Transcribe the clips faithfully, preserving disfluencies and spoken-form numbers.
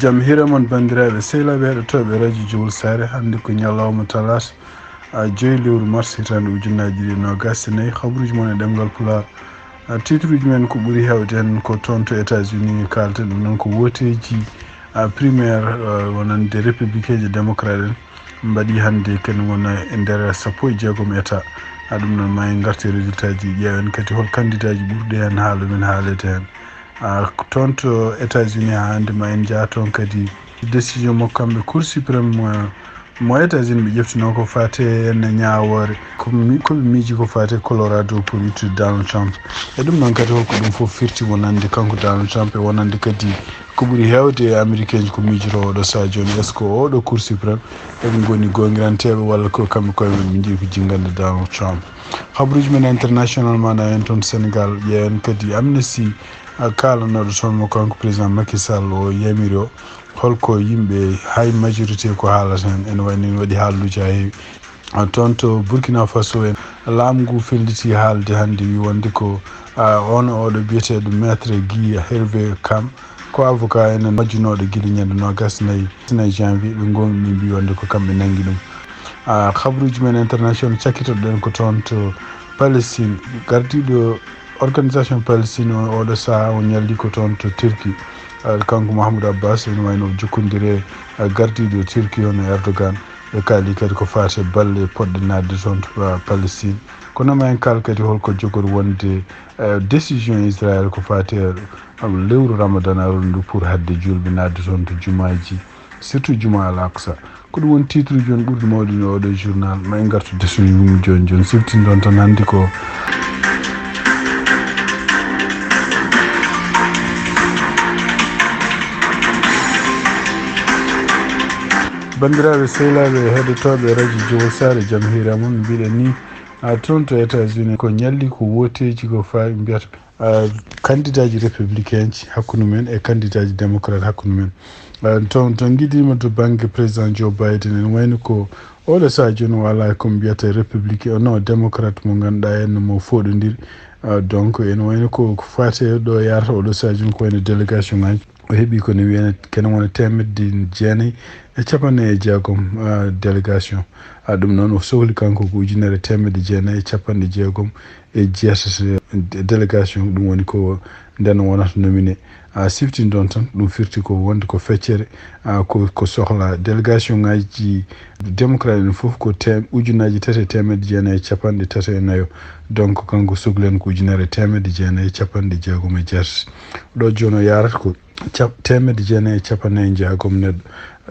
Jam hiira mon, banndiraaɓe sehilaaɓe heɗotooɓe Radio Jowol Saare. Hannde ko ñalawma talaata, a, joyi lewru mars, hitaande ujunnaji ɗiɗi e noogas e nayi. Habruuji mon e ɗemngal Pulaar, a, titruuji men ko ɓuri heewde heen ko toon to États-Unis kaalten, ɗum noon ko wooteeji, a, primaire, a, wonande républicain e démocrate en mbaɗi hannde, kadi wona e nder sappo e jeegom état. A, ɗum noon ma en ngartu e résultat ji, ƴeewen kadi hol candidat ji ɓurɗi heen haala men haalede heen. A, toon to États-Unis haa hannde ma en njah toon kadi décision mo kamɓe Cour suprême mo, mo États-Unis ɓe ƴeftinoo ko faati e ñaawoore. Ko mi-, ko ɓe miiji ko faati e Colorado pour ittude Donald Trump. E ɗum noon kadi holko ɗum fof firti wonande kanko Donald Trump e wonande kadi ko ɓuri heewde e Américain ji ko miijotoo oɗo sahaa jooni. Est-ce que oɗo Cour suprême eɓe ngoni goongiranteeɓe walla ko kamɓe koye mumen ɓe njiɗi ko jinngande Donald Trump? Habruuji men international mana en toon Sénégal, ƴeewen kadi Amnesty, a, kaalanooɗo toon mo kanko président Macky Sall o yamiri o, holko yimɓe hay majorité ko haalata heen, ene wayi no waɗi haalluuji haa heewi. A, toon to Burkina Faso en, laamu ngu felliti haalde hannde, wi wonde ko, a, on oɗo biyeteeɗo Maître Guy Hervé Kam, ko avocat ene majjunooɗo gila ñande noogas e nayi, nayi janvier, ɓe ngoonɗini mbi wonde ko kamɓe nanngi ɗum. A, habruuji men international cakkitoɗen ko toon to Palestine, gardiiɗo organisation Palestine o, oɗo sahaa o ñalli ko toon to Turquie. A, kanko Mahmoud Abbas ene wayi no o jokkondire, a, gardiiɗo Turquie hono Erdogan. Ɓe kaali kadi ko faati e balle poɗɗe naatde toon to, a, Palestine. Kono ma en kaal kadi holko jogori wonde, a, décision Israël ko faati e, a, lewru Ramadan aroru ndu pour haɗde juulɓe naatde toon to jumaaji, surtout Juma Al Aqsa. Ko ɗum woni titre uji on ɓurɗi mawɗi e oɗo journal. Ma en ngartu desol mum jooni jooni. Siftinɗon tan hannde ko banndiraaɓe sehilaaɓe heɗotooɓe Radio Jowol Saare, jam hiira mon. Mbiɗen ni, a, toon to États-Unis ko ñalli ko wooteeji ko fawi mbiyata, a, candidat ji républicain ji hakkunde men e candidat ji démocrate hakkunde men. A, to, to ngidiima to bannge président Joe Biden, ene wayno ko oɗo sahaa jooni wala ko mbiyata républicain, no démocrate mo ngannduɗaa en mo fooɗondiri. A, donc ene wayno ko, ko faati e ɗo yarata oɗo sahaa jooni ko wayno délégation ngaji. O heɓi ko ne wiyene kene wona teemedde jeenayi e capanɗe e jeegom, a, délégation. A, ɗum noon o sohli kanko ko ujunere teemedde jeenayi e capanɗe jeegom e jeetati délégation, ɗum woni ko nden wonata nominé. A, siftinɗon tan, ɗum firti ko wonde ko feccere, a, ko, ko sohla délégation ngaji démocrate en fof ko tem-, ujunnaaji tati e teemedde jeenayi e capanɗe tati e nayo. Donc kanko sohli en ko ujunere teemedde jeenayi e capanɗe jeegom e jeetati. Ɗo jooni o yarata ko cap-, teemedde jeenayi e capanɗe nayi e jeegom neɗɗo.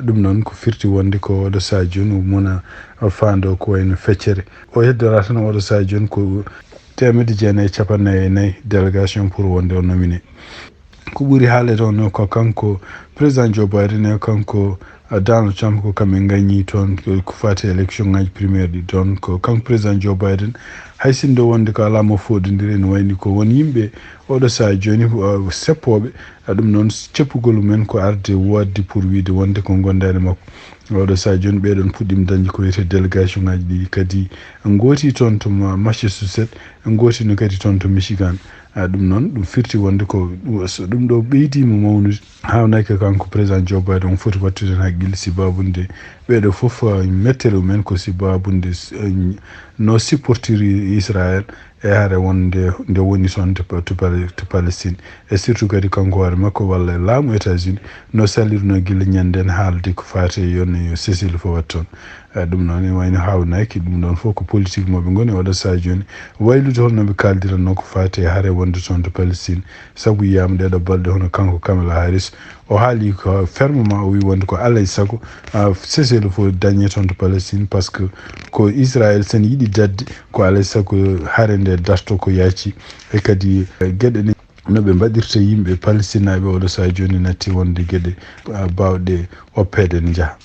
Ɗum noon ko firti wonde ko oɗo sahaa jooni o mona faando ko wayno feccere. O heddora tan oɗo sahaa jooni ko teemedde jeenayi e capanɗe nayi e nayi délégation pour wonde o nominé. Ko ɓuri haalede on ko kanko président Joe Biden e kanko, a, Donald Trump ko kamɓe gañi toon ko, ko faati élection ngaji primaire ɗi. Donc kanko président Joe Biden, hay sinno wonde ko alaa mo fooɗondiri, ene wayni ko won yimɓe oɗo sahaa jooni, a, seppooɓe, a, ɗum noon ceppugol mumen ko arde woodde pour wiide wonde ko gondaani makko. Oɗo sahaa jooni ɓeɗon puɗɗiima dañde ko wiyetee délégation ngaji ɗi, kadi ngooti toon to Ma-, Massachusetts, ngooti no kadi toon to Michigan. A, ɗum noon ɗum firti wonde ko ɗum, so ɗum ɗo ɓeydiima mawnude. Haawnaki kanko président Joe Biden, on foti wattude heen hakkille sibabunde ɓeɗo fof, a, mettere mumen ko sibabunde s-, a, no supportiri Israël e hare wonde nde woni toon to Pa-, to Pale-, to Palestine. E surtout kadi kanko hoore makko walla e laamu États-Unis no salirno gila ñande nden haalde ko faati e yo ne yo cessez-le-feu waɗ toon. E ɗum noon ene wayno haawnaki, ɗum ɗon fof ko politique mo ɓe ngoni oɗo sahaa jooni. Waylude holno ɓe kaaldiranno ko faati e hare wonde toon to Palestine. Sabu yiyaama ɗeɗo balɗe hono kanko Kamala Harris, o haali ko fermement, o wi wonde ko alay sago, a, cessez-le-feu dañe toon to Palestine, parce que ko Israël sen yiɗi dadde, ko alay sago hare nde darto ko yaaci. E kadi, e, geɗe ɗe no ɓe mbaɗirta yimɓe Palestinaaɓe oɗo sahaa jooni natti wonde geɗe, a, baawɗe oppeede ne njaha.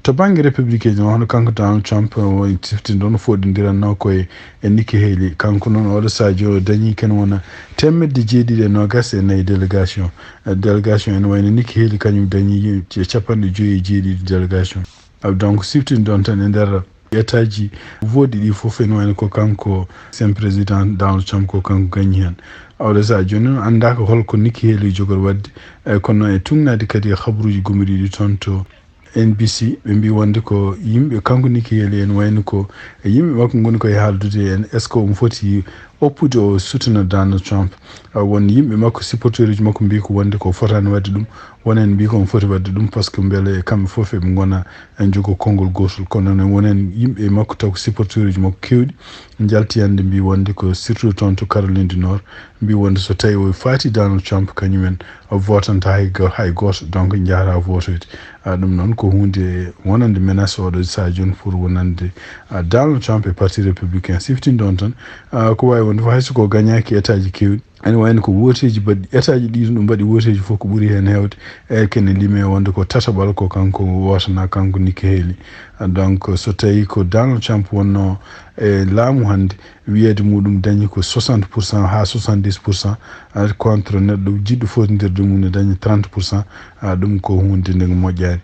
To bannge républicain ji, hono kanko Donald Trump, o sifti ɗon, o fooɗondiranno ko e, e Nikki Haley. Kanko noon oɗo sahaa jooni o dañi ken wona teemedde jeeɗiɗi e noogas e nayi délégation. E délégation ene wayno Nikki Haley kañum dañi e capanɗe joyi e jeeɗiɗi délégation. A, donc siftin ɗon tan e nder État ji vooɗi ɗi fof ene wayno ko kanko, sen président Donald Trump, ko kanko gañi heen. Oɗo sahaa jooni noon anndaaka holko Nikki Haley jogori waɗde, e kono e tugnaade kadi e habaruuji gomoriiɗi toon to N B C, ɓe mbii wonde ko yimɓe, kanko Nikki Haley ene wayno ko e yimɓe makko ngoni koye haaldude en, est-ce que omo foti oppude o sutana Donald Trump? A, won yimɓe makko, supporteruuji makko mbii ko wonde ko fotaani waɗde ɗum, wonen mbii ko omo foti waɗde ɗum, par ce que mbele kamɓe fof eɓe ngona e jogo konngol gootol. Kono noon wonen yimɓe makko, taw ko supporteruuji makko keewɗi, njalti hannde mbii wonde ko surtout toon to Caroline du Nord, mbii wonde so tawi o faati Donald Trump, kañumen votanta hay go-, hay gooto, donc njahata votoyde. A, ɗum noon ko huunde wonande menace oɗo sahaa jooni pour wonande, a, Donald Trump e Parti Républicain. Siftinɗon tan, a, ko waawi wonde fof, hay so ko gañaaki état ji keewɗi, ene wayno ko wooteeji mbaɗi, état ji ɗi ɗum mbaɗi wooteeji fof ko ɓuri heen heewde, e kene lime wonde ko tataɓal ko kanko wootana, kanko Nikki Haley. A, donc so tawi ko Donald Trump wonno e laamu hannde, wiyeede muɗum dañi ko soixante pour cent haa soixante-dix pour cent, a, contre neɗɗo jiɗɗo footindirde mum ne dañi trente pour cent, a, ɗum ko huunde nde moƴƴaani.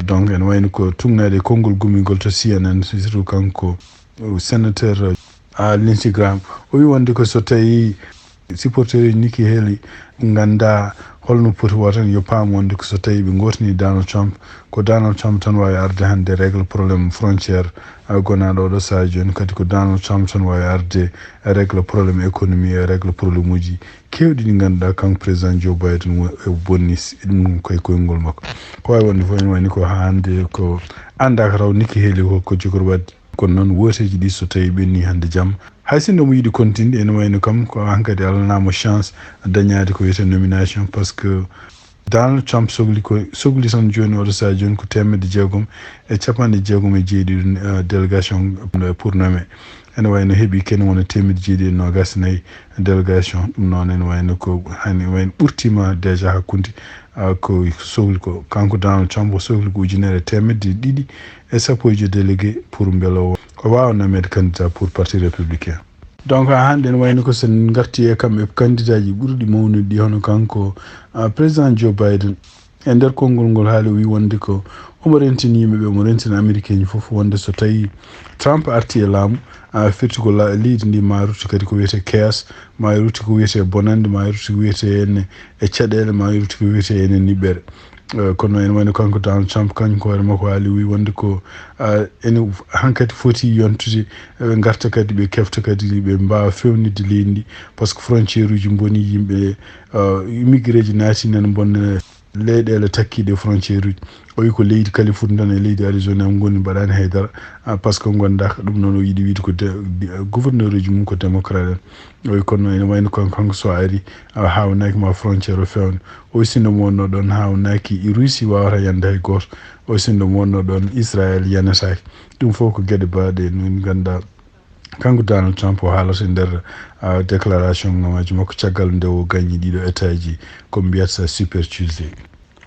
Donc ene wayno ko tugnaade e konngol gomingol to C N N, surtout kanko, o, sénateur, a, Lindsey Graham. O wi wonde ko so tawi supporteruuji Nikki Haley ngannda holno poti wooten, yo paam wonde ko so tawi ɓe ngootini Donald Trump, ko Donald Trump tan waawi arde hannde régler problème frontière, a, gonaaɗo oɗo sahaa jooni, kadi ko Donald Trump tan waawi arde régler problème économie e régler problème uji keewɗi ɗi ngannduɗaa kanko président Joe Biden wo-, e bonni s-, ɗum koye koyngol makko. Ko waawi wonde fof ene wayni ko haa hannde ko anndaaka taw Nikki Haley ko, ko jogori waɗde. Kono noon wooteeji ɗi so tawi ɓenni hannde jamma, hay sinno mo yiɗi kontinde, ene wayno kam ko hankadi alanaama chance dañaade ko wiyetee nomination, par ce que Donald Trump sogli ko, sogli tan jooni oɗo sahaa jooni ko teemedde jeegom e capanɗe jeegom e jeeɗiɗi, eh, délégation, eh, pour nommer. Ene wayno heɓi kene wona teemedde jeeɗiɗi e noogas e nayi délégation. Ɗum noon ene wayno ko hani wayno ɓurtima déjà hakkunde, ah, ko sogli ko kanko Donald Trump o sogli ko ujunere e teemedde ɗiɗi e sappo e joy délégué pour mbele o, o waawa nommeede candidat pour Parti Républicain. Donc haa hannde ene wayno ko so en ngarti e kamɓe candidat ji ɓurɗi mawnude ɗi hono kanko, ah, président Joe Biden. E nder konngol ngol haali o wi wonde ko omo rentini yimɓe ɓe, omo rentini Américain ji fof wonde so tawi Trump arti e laamu, a, firti ko la-, leydi ndi ma rutti kadi ko wiyetee chaos, ma rutti ko wiyetee bonannde, ma rutti ko wiyetee heen e caɗeele, ma rutti ko wiyetee heen e niɓɓere. Eh, kono ene wayno kanko Donald Trump, kanko hoore makko haali, wi wonde ko, ah, ene hankadi foti yontude, eh, ɓe ngarta kadi, ɓe kefta kadi, ɓe mbaawa fewnitde leydi ndi, par ce que frontière uji mboni, yimɓe, ah, immigré ji naati nana bonna leyɗeele takkiiɗe frontière uji. O wi ko leydi Californie tan e leydi Arizona en ngoni mbaɗaani haydara, ah, par ce que nganndaa ko ɗum noon o yiɗi wiide ko de-, de-, gouverneur uji mum ko démocrate en. O wi kono ene wayno kon kanko so ari, a, haawnaki ma frontière o fewna. O wi sinno mo wonno ɗon haawnaki e Russie wawata yande hay gooto. O wi sinno mo wonno ɗon Israël yanataki. Ɗum fof ko geɗe baɗe nun ngannduɗaa. Kanko Donald Trump o haalata e nder, a, déclaration ngaji makko caggal nde o gañi ɗiɗo état ji ko mbiyata Super Tuesday.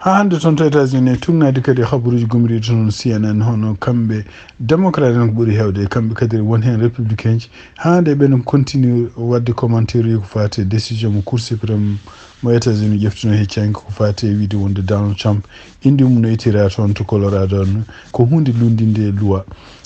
Haa hannde toon to États-Unis, tugnaade kadi e habaruuji gomriiɗi toon C N N, hono kamɓe démocrate en ko ɓuri heewde, e kamɓe kadi won heen républicain ji. Haa hannde ɓen continue waɗde commentaire uji ko faati e décision mo Cour suprême mo États-Unis ƴeftuno he caŋki ko faati e wiide wonde Donald Trump, inde mum no ittira toon to Colorado, ko huunde lunndinde loi.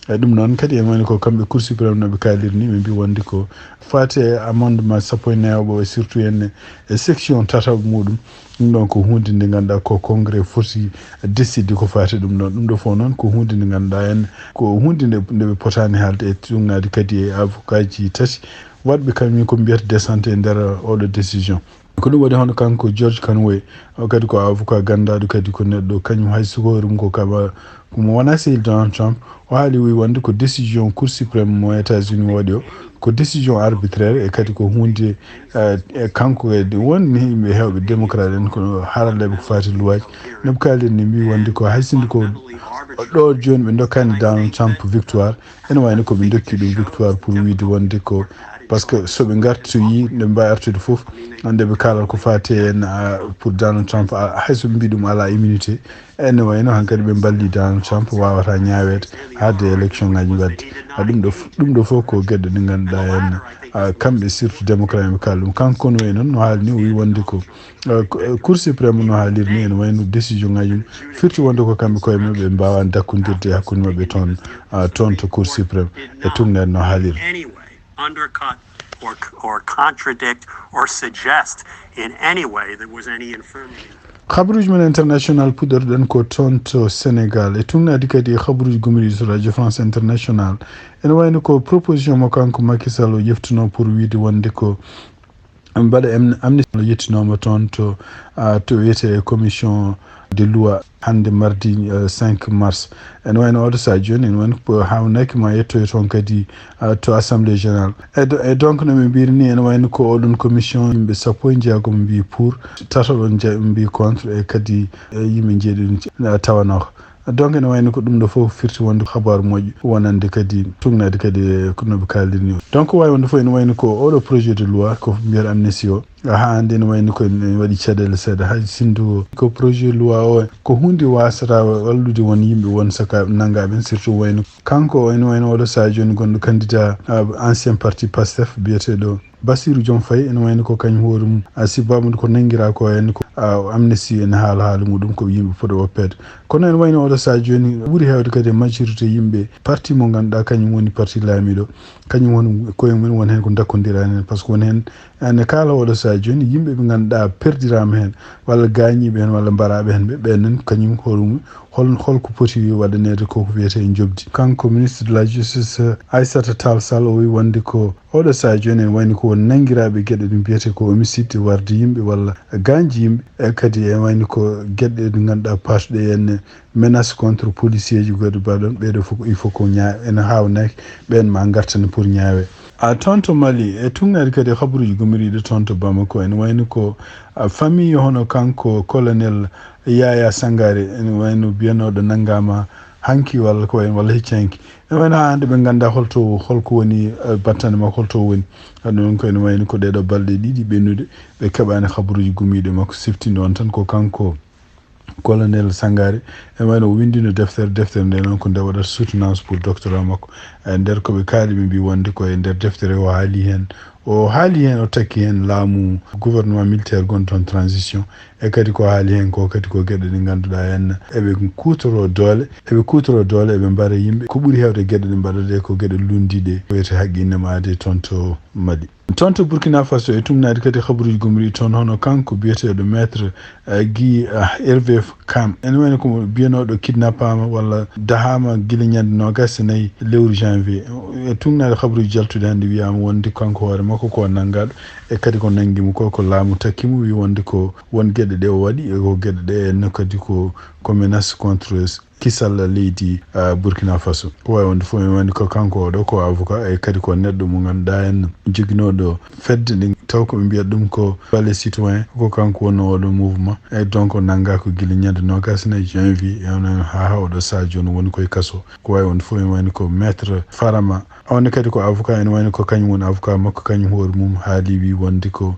E ɗum noon kadi, en woni ko kamɓe Cour suprême no ɓe kaaliri ni, ɓe mbi wonde ko faati e amendement sappo e nayaɓo, e surtout en e section tataɓo muɗum. Ɗum ɗon ko huunde nde ngannduɗaa ko Congrès foti décidé ko faati ɗum ɗon. Ɗum ɗo fof noon ko huunde nde ngannduɗaa en ko huunde nde, nde ɓe potaani haalde e tugnaade kadi e avocat ji tati waɗɓe kañum ko mbiyata dissent e nder oɗo décision. Ko ɗum waɗi hono kanko George Conway, o kadi ko avocat ganndaɗo kadi ko neɗɗo kañum hay so ko ɗum ko kaba, ko mo wona sehil Donald Trump, o haali wi wonde ko décision Cour suprême mo États-Unis waɗi o, ko décision arbitraire e kadi ko huunde, eh, e kanko e won ni yimɓe heewɓe démocrate en ko haralleeɓe ko faati luwaaji. No ɓe kaaliri ni mbi wonde ko hay sinno ko ɗo jooni ɓe ndokkani Donald Trump victoire, ene wayno ko ɓe ndokki ɗum victoire pour wiide wonde ko Par ce que so ɓe ngartoyi, nde ɓe mbaawi artude fof, nde ɓe kaalata ko faati heen, ah, pour Donald Trump, ah, hay so ɓe mbii ɗum alaa immunité, ene wayno hankadi ɓe mballi Donald Trump waawata ñaaweede hade élection ngaji mbaɗde. Ah, ɗum ɗo f-, ɗum ɗo fof ko geɗe ɗe ngannduɗaa heen, ah, kamɓe surtout démocrate ɓe kaala ɗum. Kanko kono wayi noon no haali ni, o wi wonde ko, ah, ko, eh, Cour suprême no haaliri ni, ene wayno décision ngaji mum firti wonde ko kamɓe koye maɓɓe ɓe mbaawa dakkondirde e hakkunde maɓɓe toon, ah, toon to Cour suprême e tugnaade no haaliri. Undercut or, or contradict or suggest in any way there was any infirmity. Habaruuji men international puɗɗorɗen ko toon to Sénégal. E tugnaade kadi e habaruuji gomriiɗi to Radio France International. Ene wayno ko proposition mo kanko Macky Sall o ƴeftuno pour wiide wonde ko mbaɗa am-, amnistie o yettinooma toon to, ah, to wiyetee commission de loi hannde mardi, eh, cinq mars. Ene wayno oɗo sahaa jooni, ene wayno ko haawnaki ma yettoye toon kadi, ah, to Assemblée Générale. E do-, e donc no ɓe mbiri ni, ene wayno ko oɗon commission yimɓe sappo e jeegom mbi pour, tataɓo je-, mbi contre, e kadi, eh, yimɓe jeeɗiɗo, ah, tawanoo. Donc ene wayno ko ɗum ɗo fof firti wonde ko habaaru moƴƴo wonande kadi tugnaade kadi e ko no ɓe kaaliri ni. Donc waawi wonde fof ene wayno ko oɗo projet de loi ko mbiyata amnistie o. Haa hannde ene wayno ko ene waɗi caɗeele seeɗa. Hay sinno ko projet loi o ko huunde waasata wallude won yimɓe won saka nanngaaɓe en, surtout wayno kanko o ene wayno oɗo sahaa jooni gonɗo candidat, ah, ancien parti Pastef biyeteeɗo Bassirou Diomaye Faye, ene wayno ko kañum hoore mum, ah, si baamude ko nanngiraa ko en ko, ah, amnistie ene haala haala muɗum ko yimɓe foti woppeede. Kono ene wayno oɗo sahaa jooni ɓuri heewde kadi e majorité yimɓe parti mo ngannduɗaa kañum woni parti laamiiɗo, kañum woni koye mum won heen ko ndakkondiraani heen, par ce que won heen ene kaala oɗo sahaa jooni yimɓe ɓe ngannduɗaa perdiraama heen walla gaañiiɓe heen walla mbaraaɓe heen ɓe, ɓeen nan kañum hoore mum hol, holko poti waɗaneede ko ko wiyetee njoɓdi. Kanko ministre de la justice, Aissata Tall Sall, o wi wonde ko oɗo sahaa jooni ene wayno ko won nanngiraaɓe geɗe ɗe mbiyetee ko homicide, warde yimɓe walla gaañde yimɓe, e kadi ene wayno ko geɗe ɗe ngannduɗaa paatuɗe heen menace contre policier ji, goɗɗe mbaɗon, ɓeeɗo fof il faut ko ñaa-, ene haawnaki, ɓeen ma ngartan pour ñaawe. A toon to Mali, e tugnaade kadi habaruuji gomriiɗi toon to Bamako, ene wayno ko, a, famille hono kanko colonel Yaya Sangare, ene wayno biyanooɗo nanngaama hanki walla ko wayi, walla hecci hanki. Ene wayno haa hannde ɓe nganndaa holto, holko woni, eh, battane makko, holto woni. Ɗum noon ko ene wayno ko ɗeeɗo balɗe ɗiɗi ɓennuɗe ɓe keɓaani habaruuji gomriiɗi makko. Siftinɗo on tan ko kanko colonel Sangare, ene wayno o winndino deftere, deftere nde noon ko nde waɗata soutenance pour doctorat makko. E nder ko ɓe kaali, ɓe mbi wonde ko e nder deftere o haali heen, o haali heen, o takki heen laamu gouvernement militaire gonɗo toon transition, e kadi ko haali heen ko kadi ko geɗe ɗe ngannduɗaa en eɓe kuutoro doole, eɓe kuutoro doole, eɓe mbara yimɓe. Ko ɓuri heewde geɗe ɗe mbaɗata ɗe ko geɗe lunndiɗe, wiyete haqqille maɓɓe toon to Mali. Toon to Burkina Faso, e tugnaade kadi habaruuji gomriiɗi toon, hono kanko biyeteeɗo maître, eh, Guy, eh, Hervé Kam. Ene wayno ko biyanooɗo kidnappaama walla dahaama gila ñande noogaas e nayi lewru janvier. E tugnaade habaruuji jaltuɗi hannde wiyaama wonde kanko hoore makko ko nanngaaɗo, e kadi ko nanngi mo ko, ko laamu takki mo, wi wonde ko won geɗe ɗe o waɗi, e ko geɗe ɗe en kadi ko, ko menace contre kisal leydi, ah, Burkina Faso. Ko wayi wonde fof, ene wayno ko kanko oɗo ko avocat, e kadi ko neɗɗo mo ngannduɗaa en joginooɗo fedde nde, taw ko ɓe mbiyata ɗum ko Balai Citoyen, ko kanko wonnoo oɗo mouvement. E donc o nanngaa ko gila ñande noogaas e nayi janvier, e on haa, haa oɗo sahaa jooni woni koye kaso. Ko wayi wonde fof, ene wayno ko maître Farama. On kadi ko avocat, ene wayno ko kañum woni avocat makko, kañum hoore mum haali wi wonde ko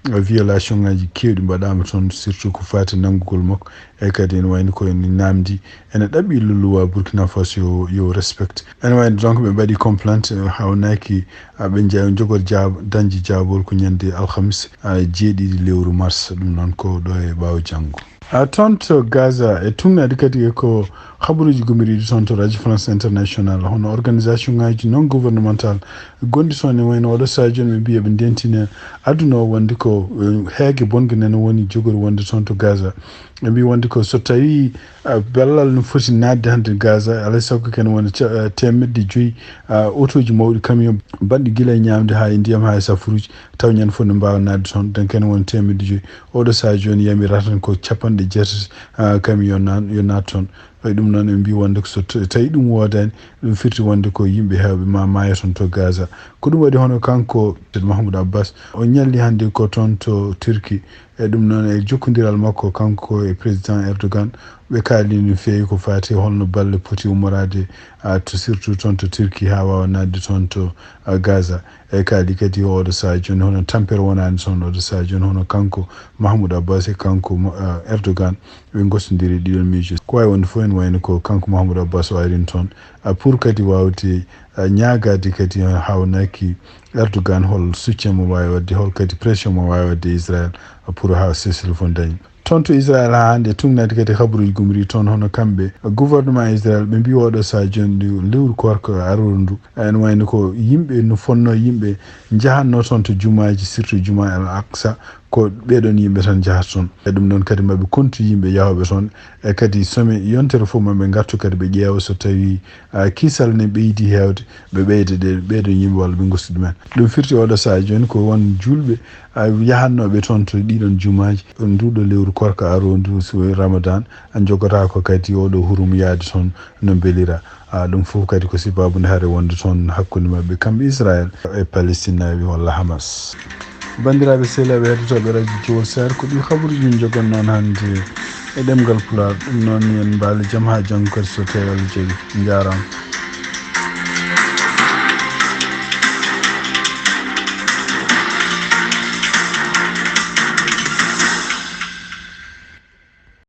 violation ngaji keewɗi mbaɗaama toon, surtout ko faati nanngugol makko. E kadi ene wayno ko ene naamndi, ene ɗaɓɓi loi Burkina Faso yo, yo respecte. Ene wayno donc ɓe mbaɗi complainte, eh, haawnaki, ah, ɓe nja-, njogor jaab-, dañde jaabol ko ñande alhamis, ah, jeeɗiɗi lewru mars, ɗum noon ko ɗo e ɓaawo janngo. A toon to Gaza, e tugnaade kadi e ko habaruuji gomriiɗi toon to Radio France International, hono organisation ngaji non gouvernemental gonɗi toon, e wayno oɗo sahaa jooni ɓe mbiya ɓe ndentina aduna o wonde ko, eh, heege bonge nene woni jogori wonde toon to Gaza. Ɓe mbi wonde ko so tawi, ah, ballal no foti naatde hannde Gaza, alay sago ko ene wona ca-, ah, teemedde joyi, ah, otooji mawɗi camion baɗɗi gila e ñaamde haa e ndiyam haa e safuruuji, taw ñande fof ne mbaawa naatde toon, donc ene wona teemedde joyi. Oɗo sahaa jooni yamira tan ko capanɗe jeetati, ah, camion nan-, yo naat toon. Ɓay ɗum noon, en mbi wonde ko so t-, tawi ɗum woodaani, ɗum firti wonde ko yimɓe heewɓe ma maaya toon to Gaza. Ko ɗum waɗi hono kanko Mahmoud Abbas, o ñalli hannde ko toon to Turquie, E ɗum noon, e jokkondiral makko kanko e président Erdogan, ɓe kaali no feewi ko faati holno balle poti ummoraade, a, to, surtout toon to Turquie, haa waawa naatde toon to, a, Gaza. E kaali kadi oɗo sahaa jooni hono tampere wonaani toon oɗo sahaa jooni, hono kanko Mahmoud Abbas e kanko, a, Erdogan, ɓe ngostondiri ɗiɗon miijo. Ko waawi wonde fof, ene wayno ko kanko Mahmoud Abbas o arin toon, a, pour kadi waawde, a, ñaagaade kadi, a, haawnaki Erdogan hol soutien mo waawi waɗde, hol kadi pression mo waawi waɗde Israël, a, pour haa cessez-le-feu dañe. Toon to Israël, haa hannde, tuugnaade kadi habaruuji gumri toon, hono kamɓe, gouvernement Israël, ɓe mbiyi oɗo sahaa jooni ndu lewru koorka arooru ndu, ene wayno ko yimɓe no fotnoo yimɓe njahatnoo toon to jumaaji, surtout Juma El Aqsa, ko ɓeɗon yimɓe tan njahata toon. E ɗum noon kadi maɓe kontu yimɓe yahooɓe toon, e kadi some yontere fof maɓe ngartu kadi ɓe ƴeewa so tawi, a, kiisal ne ɓeydi heewde, ɓe ɓeyda ɗe, ɓeɗon yimɓe walla ɓe ngostu ɗumen. Ɗum firti oɗo sahaa jooni ko won juulɓe, a, yahatnooɓe toon to ɗiɗon jumaaji, nduɗo lewru koorka aroo ndu, so Ramadan, a, njogotaako kadi oɗo hurum yahde toon no mbelira. A, ɗum fof kadi ko sababu nde hare wonde toon hakkunde maɓɓe kamɓe Israël e Palestinaaɓe walla Hamas. Banndiraaɓe sehilaaɓe heɗotooɓe Radio Jowol Sahel, ko ɗi habaruuji min njogon noon hannde e ɗemngal Pulaar. Ɗum noon, yo en mbaal jam haa janngo kadi so tawi Allah jaɓi. Njaaraama.